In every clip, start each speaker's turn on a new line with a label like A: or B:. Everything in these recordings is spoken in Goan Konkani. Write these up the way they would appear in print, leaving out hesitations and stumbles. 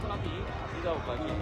A: पूण आतां ही खाती जावपाची.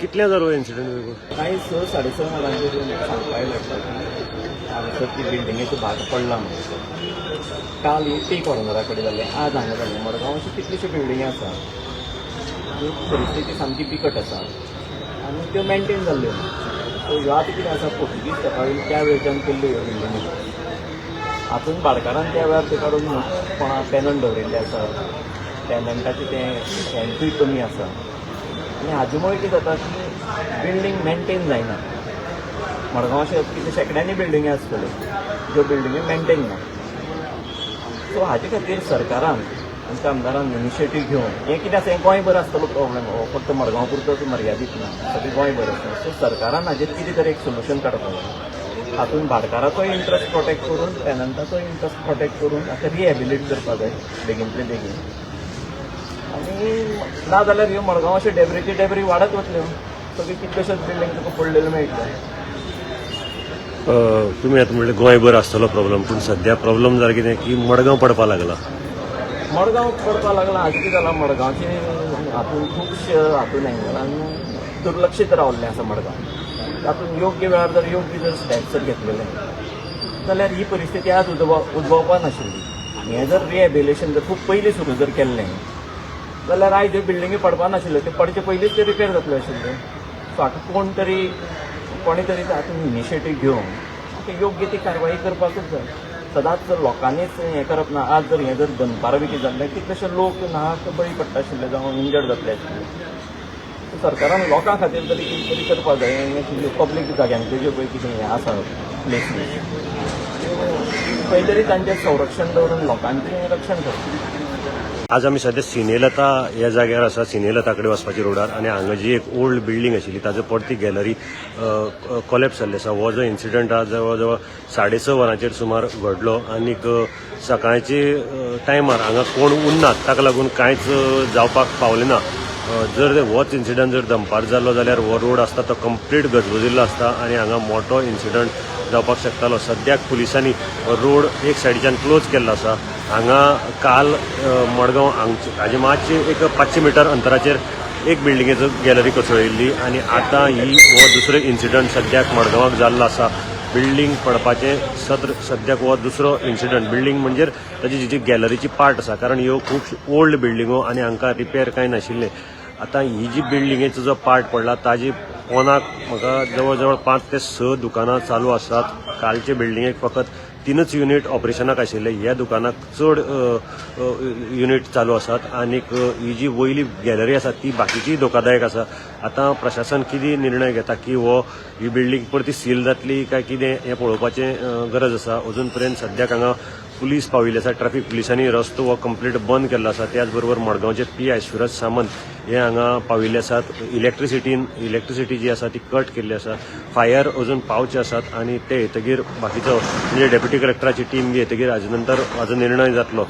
B: कितल्या जालो इन्सिडंट?
C: कांय 6-6:30 वरांचेर सांगपा आयलें की हांगासर ती बिल्डिंगेचो भाग पडला म्हणून. काल ही टी कॉर्नरा कडेन जालें, आज हांगा जालें. मडगांव अश्यो कितल्योश्यो बिल्डिंगी आसा ज्यो परिस्थिती सामकी बिकट आसा आनी त्यो मेनटेन जाल्ल्यो ना. सो ह्यो आतां कितें आसा, पोर्तुगीज तेंपा वयल्यान त्या वेळच्यान केल्ल्यो ह्यो बिल्डिंगी. हातून भाडकारान त्या वेळार ते काडून कोणा टेनंट दवरिल्ले आसा, टेनंटाचें तें रेंटूय कमी आसा आनी हाजे मुळे कितें जाता की बिल्डींग मेनटेन जायना. मडगांव अशें कितें शेंकड्यांनी बिल्डिंगी आसतल्यो ज्यो बिल्डिंगी मेनटेन ना. सो हाजे खातीर सरकारान, आमच्या आमदारान इनिशिएटीव घेवन, हें कितें आसा, हें गोंयभर आसतलो प्रॉब्लम, हो फक्त मडगांव पुरतोच मर्यादीत ना, सगळें गोंयभर आसा. सो सरकारान हाजेर कितें तरी एक सोल्युशन काडपाक जाय. हातूंत भाडकाराचोय इंट्रस्ट प्रोटेक्ट करून, टेनंटाचोय इंट्रस्ट प्रोटेक्ट करून आतां रिहेबिलिट करपाक जाय बेगीनतले बेगीन. आनी ना जाल्यार ह्यो मडगांव अश्यो डेब्रीची डेब्री वाडत वतल्यो. सगळ्यो कितल्योश्योच बिल्डींग तुका पडलेल्यो मेळटल्यो.
B: तुमी आतां म्हणलें गोंयभर आसतलो प्रॉब्लम, पूण सद्या प्रॉब्लम जाला कितें की मडगांव पडपाक लागला.
C: मडगांव पडपाक लागला. आज कितें जालां, मडगांवचे हातून खुबशे हातून एंगलान दुर्लक्षीत रावल्लें आसा मडगांव. तातूंत योग्य वेळार जर योग्य जर स्टेप्स जर घेतलेले जाल्यार ही परिस्थिती आज उद्भवपा नाशिल्ली. हें जर रिहेबिलेशन जर खूब पयलीं सुरू जर केल्लें जाल्यार आयज ह्यो बिल्डिंगी पडपा नाशिल्ल्यो, त्यो पडचे पयलींच ते रिपेर जातल्यो आशिल्ल्यो. सो हाका कोण तरी कोणी तरी हातूंत इनिशिएटीव घेवन आतां योग्य ती कारवाई करपाकूच जाय. सदांच जर लोकांनीच हें करप ना, आज जर हें जर दनपारां बी कितें जाल्लें, कितलेशे लोक नाहक बळी पडटा आशिल्ले जावं इंजर्ड जातले आशिल्ले. सरकारान लोकां खातीर तरी कितें तरी करपाक जाय. पब्लीक जाग्यांच्यो ज्यो पळय कितें हें आसा प्लेसीस, खंय तरी तांचें संरक्षण दवरून लोकांचें रक्षण करचें.
B: आज आमी सद्या सिनेलता ह्या जाग्यार आसा, सिनेलता कडेन वचपाच्या रोडार, आनी हांगा जी एक ओल्ड बिल्डींग आशिल्ली ताजो परती गॅलरी कोलॅप्स जाल्ली आसा. हो जो इन्सिडंट आहा जवळ जवळ 6:30 वरांचेर सुमार घडलो आनीक सकाळचे टायमार हांगा कोण उरनात, ताका लागून कांयच जावपाक पावलें ना. जर होच इन्सिडंट जर दनपार जालो जाल्यार हो रोड आसता तो कंप्लीट गजबजिल्लो आसता आनी हांगा मोठो इन्सिडंट जावपाक शकतालो. सद्याक पुलिसांनी रोड एक सायडीच्यान क्लोज केल्लो आसा. हांगा काल मडगांव हांगचे हाजे मातशे एक 500 मिटर अंतराचेर एक बिल्डिंगेचो गॅलरी कोसळिल्ली आनी आतां ही हो दुसरो इन्सिडंट सद्याक मडगांवाक जाल्लो आसा. बिल्डींग पडपाचें सत्र सद्याक हो दुसरो इन्सिडंट. बिल्डींग म्हणजे ताजी जी गॅलरीची पार्ट आसा, कारण ह्यो खूब ओल्ड बिल्डिंगो आनी हांकां रिपेर कांय नाशिल्लें. आतां ही जी बिल्डिंगेचो जो पार्ट पडला ताजी पोनाक म्हाका जवळ जवळ 5 ते 6 दुकानां चालू आसात. कालचे बिल्डिंगेक फकत 3च युनीट ऑपरेशनाक आशिल्ले, ह्या दुकानाक चड युनीट चालू आसात. आनीक ही जी वयली गॅलरी आसा ती बाकीची धोकादायक आसा. आतां प्रशासन कितें निर्णय घेता की हो ही बिल्डींग परती सील जातली काय कितें हें पळोवपाचें गरज आसा. अजून पर्यंत सद्याक हांगा पुलीस पाविल्ले आसा. ट्रॅफिक पुलिसांनी रस्तो हो कंप्लीट बंद केल्लो आसा. त्याच बरोबर मडगांवचे PI Suraj Samant हे हांगा पाविल्ले आसात. इलेक्ट्रिसिटी जी आसा ती कट केल्ली आसा. फायर अजून पावचे आसात आनी ते येतगीर बाकीचो म्हणजे डेप्युटी कलेक्टराची टीम बी येतगीर हाजे नंतर हाजो निर्णय जातलो.